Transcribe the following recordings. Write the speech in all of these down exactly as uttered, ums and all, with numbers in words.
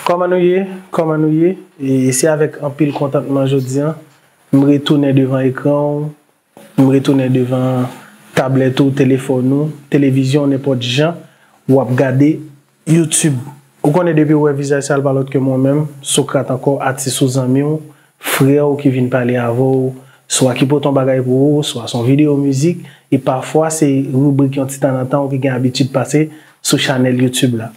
Kòman nou ye? Kòman nou ye? E se avèk anpil kontantman jodi an, m retounen devan ekran w, m retounen devan tablèt ou, telefòn ou, televizyon, nenpòt jan w ap gade YouTube. Ou konnen depi w wè vizaj sa, l pa lòt ke mwen menm, Socrate ankò, atis ou, zanmi w, frè w ki vin pale avè w, swa ki pote yon bagay pou ou, swa se yon videyo mizik, e pafwa se ribrik yon ti tan nan tan ou ki gen abitid pase sou chanèl YouTube la.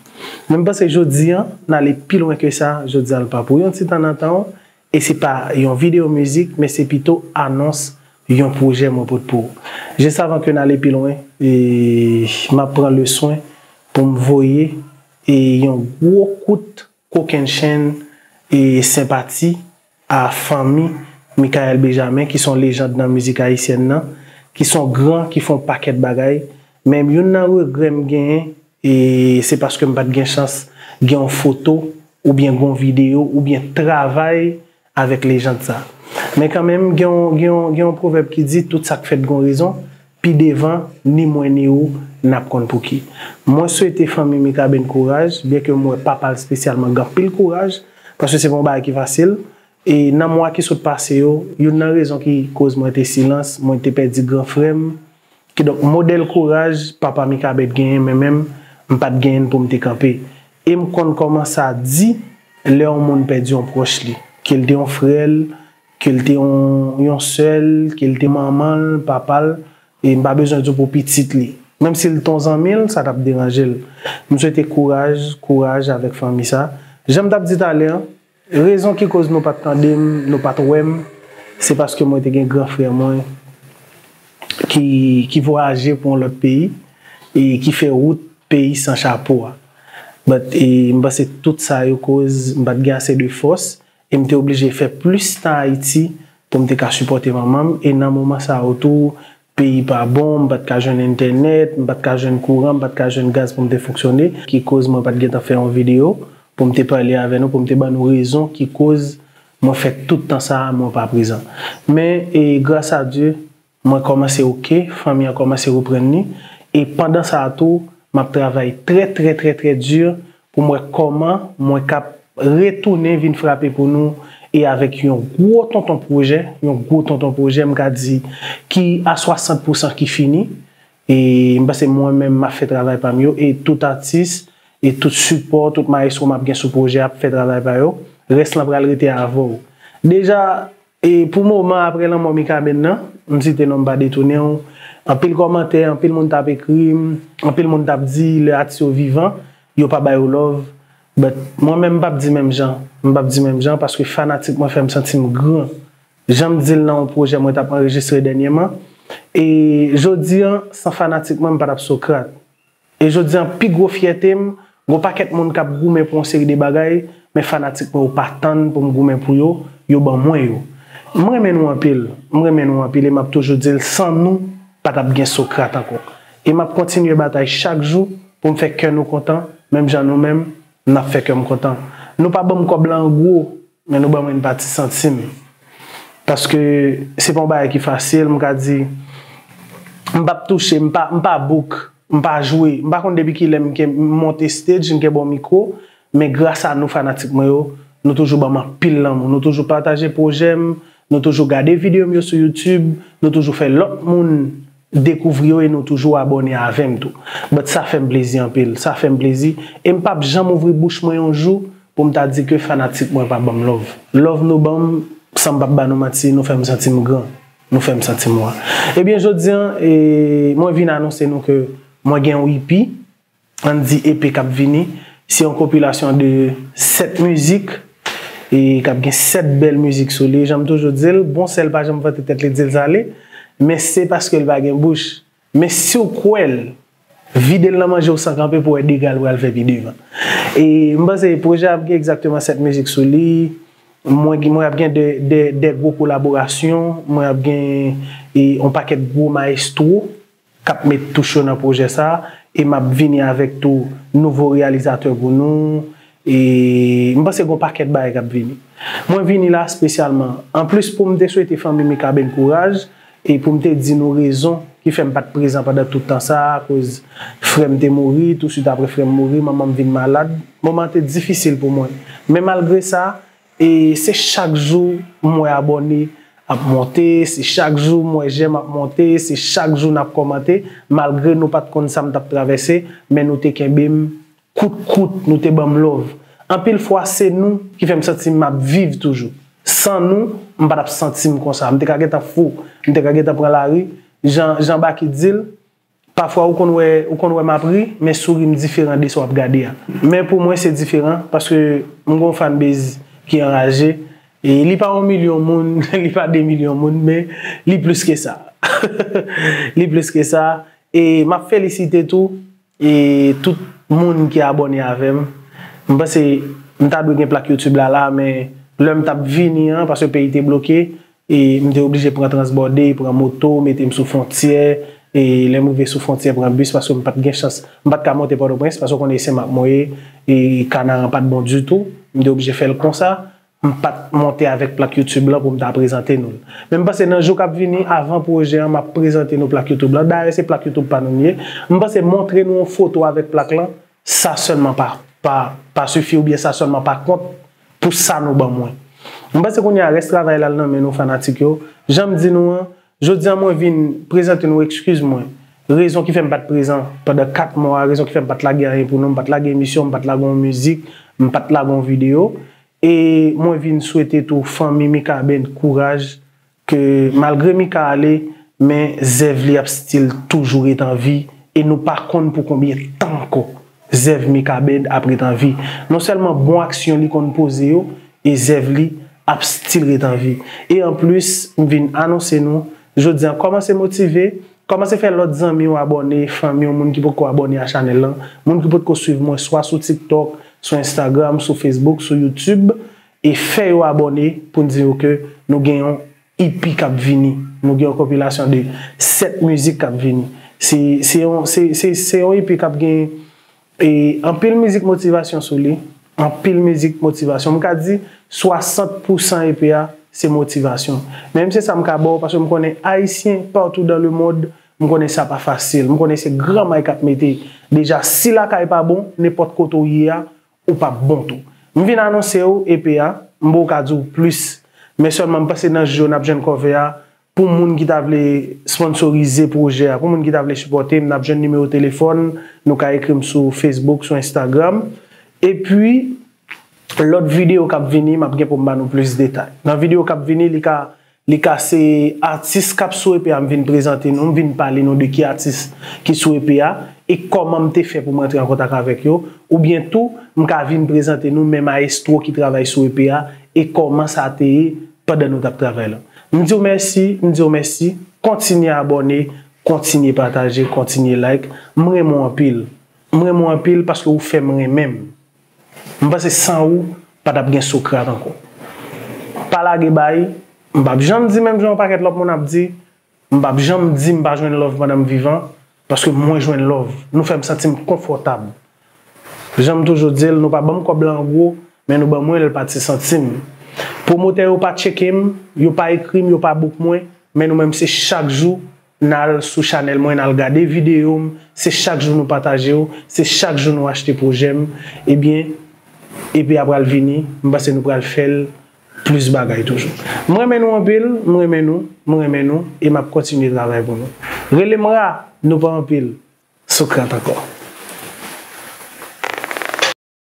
Men m panse jodi an, n ale pi lwen ke sa, jodi a l pa pou yon ti tan nan tan, e se pa yon videyo mizik, men se pito anons yon pwojè mwen pote pou ou. Jis avan ke n ale pi lwen, e m ap pran le swen pou m voye e yon gwo kout kokennchenn e senpati a fanmi Michael Benjamin, ki se yon lejand nan mizik ayisyèn nan, ki se yon gran, ki fè yon pakèt bagay. Men youn nan regrè m genyen, e se paske m pa t gen chans gen yon foto oubyen gen yon videyo oubyen travay avèk lejand sa. Men kanmenm, gen yon, gen yon, gen yon pwovèb ki di, tout sa k fèt gen yon rezon, pi devan, ni mwen ni ou, n ap konn pou ki. Mwen swete fanmi Mikaben kouraj, byen ke m wè papa l espesyalman gen anpil kouraj, paske se pa yon bagay ki fasil. E nan mwa ki sot pase yo, youn nan rezon ki koz mwen te silans, mwen te pèdi gran frè m. Kidonk, modèl kouraj papa Mikaben genyen, men menm, m pa t genyen l pou m te kanpe. E m konn kòman sa di lè yon moun pèdi yon pwòch li, ke l te yon frè l, ke l te yon, yon sè l, ke l te manman l, papa l, e m pa bezwen di w pou pitit li. Menm si l t yon zanmi l, sa t ap deranje l. M swete kouraj, kouraj avèk fanmi sa. Jan m t ap di talè an, rezon ki koz nou pa t tande m, nou pa t wè m, se paske mwen te gen gran frè mwen ki, ki vwayaje pou yon lòt peyi e ki fè wout peyi san chapo a. But, e, m panse tout sa yo koz m pa t gen ase de fòs e m te oblije fè plis tan Ayiti pou m te ka sipòte manman m. E nan moman sa yo tou, peyi pa bon, m pa t ka jwenn entènèt, m pa t ka jwenn kouran, m pa t ka jwenn gaz pou m te fonksyone, ki koz mwen pa t gentan fè yon videyo pou m te pale avè nou, pou m te ban nou rezon ki koz mwen fè tout tan sa a, mwen pa prezan. Men, e, gras a Dye, mwen kòmanse oke, fanmi an kòmanse reprann li, e pandan sa a tou, m ap travay trè, trè, trè, trè di pou m wè kòman mwen kap retounen vin frape pou nou e avèk yon gwo tonton pwojè, yon gwo tonton pwojè, m ka di, ki a swasant pousan ki fini. E m panse mwen menm m ap fè travay pa m yo e tout atis e tout sipò, tout mayestwo m ap gen sou pwojè ap fè travay pa yo. Rès lan pral rete avè w. Deja, e pou moman, apre lanmò Mikaben nan, m site non m pa detounen w, anpil kòmantè, anpil moun t ap ekri m, anpil moun t ap di lè atis yo vivan, yo pa ba yo love. But mwen menm m p ap di menm jan. M p ap di menm jan paske fanatik mwen fè m santi m gran. Jan m di l nan yon pwojè mwen t ap anrejistre dènyèman. E jodi an, san fanatik mwen, m pa t ap Socrate. E jodi an, pi gwo fyète m, gon pakèt moun k ap goumen pou yon seri de bagay, men fanatik mwen yo pa tann pou m goumen pou yo, yo ban mwen yo. M renmen nou anpil, m renmen nou anpil e m ap toujou di l, san nou, pa t ap gen Socrate ankò. E m ap kontinye batay chak jou pou m fè kè nou kontan, menm jan nou menm, n ap fè kè m kontan. Nou pa ban m kòb la an gwo, men nou ban mwen yon pati santim. Paske se pa yon bagay ki fasil, m ka di, m p ap touche, m pa, m pa book, m pa jwe, m pa konn depi kilè m ke m monte stage, m kenbe yon mikwo, men gras a nou fanatik mwen yo, nou toujou ban m anpil lanmou, nou toujou pataje pwojè m, nou toujou gade videyo m yo sou YouTube, nou toujou fè lòt moun dekouvri yo e nou toujou abòne avè m tou. But sa fè m plezi anpil, sa fè m plezi. E m p ap janm ouvri bouch mwen yon jou pou m ta di ke fanatik mwen pa ban m love. Love nou ban m, san m p ap ba nou manti, nou fè m santi m gran, nou fè m santi m wa. Ebyen, jodi an, e, mwen vin anonse nou ke mwen gen yon E P, ann di E P k ap vini. Se yon konpilasyon de sèt mizik, e k ap gen sèt bèl mizik sou li. Jan m toujou di l, bon sèl pa janm vante tèt li di l sale, men se paske l pa gen bouch. Men si w kwè l, vide l nan manje w san kanpe pou w wè dega l pral fè pi devan. E m panse pwojè a ap gen egzakteman sèt mizik sou li. Mwen, mwen ap gen de, de, de gwo kolaborasyon. Mwen ap gen e, yon pakèt gwo mayestwo k ap met touch yo nan pwojè sa a. E m ap vini avèk tou nouvo reyalizatè pou nou. E m panse gen yon pakèt bagay k ap vini. Mwen vini la espesyalman, anplis pou m te swete fanmi Mikaben kouraj, E pou m te di nou rezon ki fè m pa t prezan pandan tout tan sa a, akoz frè m te mouri, touswit apre frè m mouri, manman m vin malad. Moman an te difisil pou mwen. Men malgre sa, e se chak jou m wè abòne ap monte, se chak jou m wè jèm ap monte, se chak jou n ap kòmante, malgre nou pa t konn sa m t ap travèse, men nou te kenbe m kout kout, nou te ban m love. Anpil fwa, se nou ki fè m santi m ap viv toujou. San nou, m pa t ap santi m konsa. M te ka gentan fou, m te ka gentan pran lari. Jan, jan Baky di l, pafwa ou konn wè, ou konn wè m ap ri, men souri m diferan de sa w ap gade a. Men pou mwen, se diferan, paske m gon fanbase ki anraje. E li pa yon milyon moun, li pa de milyon moun, men li plis ke sa. Li plis ke sa. E m ap felisite tou e tout moun ki abòne avè m. M panse m ta dwe gen plak YouTube la la, men lè m t ap vini an, paske peyi te bloke, e m te oblije pran transbòde, pran moto, mete m sou fwontyè, e lè m rive sou fwontyè, pran bis, paske m pa t gen chans, m pa t ka monte Pòtoprens, paske w konnen se Senmak mwen ye, e Kanaran pa t bon ditou, m te oblije fè l konsa. M pa t monte avèk plak YouTube lan pou m ta prezante nou l. Men m panse nan jou k ap vini, avan pwojè an, m ap prezante nou plak YouTube lan. Dayè, se plak YouTube pa nou l ye. M panse montre nou yon foto avèk plak lan, sa sèlman pa, pa, pa sifi oubyen sa sèlman pa kont pou sa nou ban mwen. M panse kounye a, rès travay la l nan men nou fanatik yo. Jan m di nou an, jodi a mwen vin prezante nou, eskiz mwen, rezon ki fè m pa t prezan pandan kat mwa, rezon ki fè m pa t lage anyen pou nou, m pa t lage emisyon, m pa t lage yon mizik, m pa t lage yon videyo. E mwen vin swete tou fanmi Mika Band kouraj, ke malgre Mika ale, men zèv li ap still toujou ret an vi, e nou pa konn pou konbyen tan ankò zèv Mika Band ap ret an vi. Non sèlman bon aksyon li konn poze yo, e zèv li ap still ret an vi. E anplis, m vin anonse nou, jodi a, kòmanse motive, kòmanse fè lòt zanmi w abòne, fanmi w, moun ki poko abòne a chanèl lan, moun ki potko swiv mwen, swa sou TikTok, sou Instagram, sou Facebook, sou YouTube, e fè yo abòne pou n di yo ke nou gen yon E P k ap vini. Nou gen yon konpilasyon de sèt mizik k ap vini. Se, se yon, se, se, se yon E P k ap gen, e, anpil mizik motivasyon sou li. Anpil mizik motivasyon. M ka di swasant pousan E P a, se motivasyon. Men se sa m ka ba w, paske m konnen Ayisyen patou dan lemond, m konnen sa pa fasil. M konnen se granmay k ap mete. Deja, si lakay pa bon, nenpòt kote w ye a, ou p ap bon tou. M vin anonse w E P a, m poko ka di w plis. Men sèlman m panse nan jou yo n ap jwenn cover a. Pou moun ki ta vle sponsorize pwojè a, pou moun ki ta vle sipòte m, n ap jwenn nimewo telefòn, nou ka ekri m sou Facebook, sou Instagram. Epi, lòt videyo k ap vini, m ap gen pou m ba nou plis detay. Nan videyo k ap vini, li ka, li ka se atis k ap sou E P a, m vin prezante nou, m vin pale nou de ki atis ki sou E P a, e kòman m te fè pou m rantre an kontak avèk yo, oubyen tou, m ka vin prezante nou men mayestwo ki travay sou E P a, e kòman sa te ye pandan nou t ap travay la. M di w mèsi, m di w mèsi, kontinye abòne, kontinye pataje, kontinye like, m renmen w anpil. M renmen w anpil paske ou fè m renmen m. M panse san ou, pa t ap gen Socrate ankò. Pa lage bay, m p ap janm di menm jan yon pakèt lòt moun ap di, m p ap janm di m pa jwenn love pandan m vivan, paske mwen jwenn love. Nou fè m santi m konfòtab. Jan m toujou di l, nou pa ban m kòb la an gwo, men nou ban mwen l pa ti santim. Pwomotè yo pa tcheke m, yo pa ekri m, yo pa book mwen, men nou menm se chak jou n al sou chanèl mwen, n al gade videyo m, se chak jou nou pataje yo, se chak jou nou achte pwojè m, ebyen, E P a pral vini, m panse nou pral fè l plis bagay toujou. M renmen nou anpil, m renmen nou, m renmen nou, e m ap kontinye travay pou nou. Rele m ra, nou pa anpil, Socrate ankò.